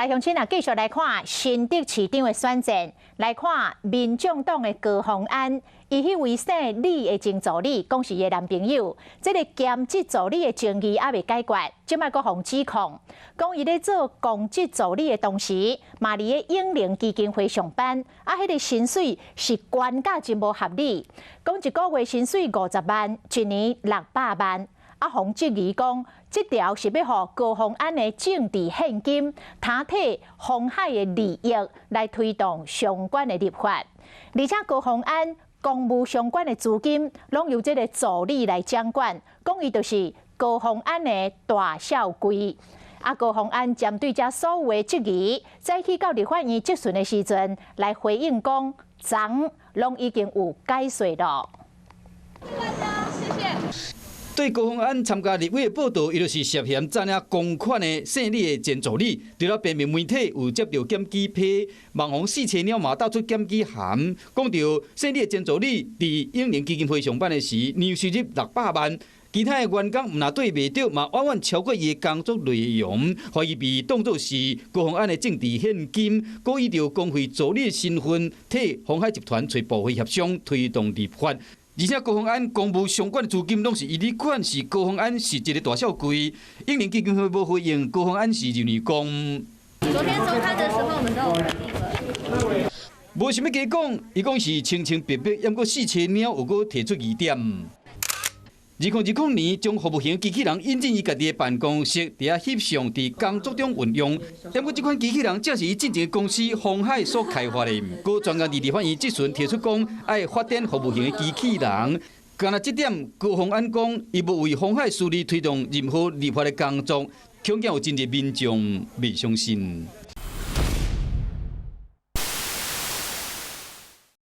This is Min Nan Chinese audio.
來鄉親啊，繼續來看新竹市長的選戰，來看民眾黨的高虹安，伊彼位姓李的前助理，講是伊的男朋友，這个兼職助理的爭議猶未解決，這擺閣予指控，講伊咧做公職助理的同時，嘛佇咧永齡基金會上班，啊，彼个薪水是懸甲真無合理，講一個月薪水50萬，一年600萬。啊，予質疑講，這條是欲予高虹安的政治獻金，他替鴻海的利益來推動相關的立法，而且高虹安公務相關的資金，攏由這个助理來掌管，講伊就是高虹安的大小櫃。啊，高虹安針對這所有的質疑，早起到立法院質詢的時陣，來回應講，昨攏已經有解說了。謝謝。對高虹安參加立委的報道，伊就是涉嫌佔領公款的姓李的前助理。除了平面媒體有接著檢舉批，網紅四車鳥嘛鬥出檢舉函，講著姓李的前助理佇永齡基金會上班的時，年收入600萬。其他的員工毋若對袂著，嘛遠遠超過伊的工作內容，懷疑被當作是高虹安的政治獻金，故意著公費助理的身份，替鴻海集團揣部會協商推動立法。而且高虹安公務相關的資金攏是伊咧管，是高虹安是一个大小櫃。永齡基金會無回應，高虹安是認為講，昨天收攤的時候，我們都有。無想欲加講，伊講是清清白白，毋過四車鳥有閣提出疑點。2020年，將服務型機器人引進伊家己的辦公室，佇遐翕相，佇工作中運用。毋過這款機器人正是伊進前公司鴻海所開發的。閣專工佇立法院質詢提出講，愛發展服務型的機器人。干焦這點，高虹安講，伊無為鴻海私利推動任何立法的工作，恐驚有真濟民眾袂相信。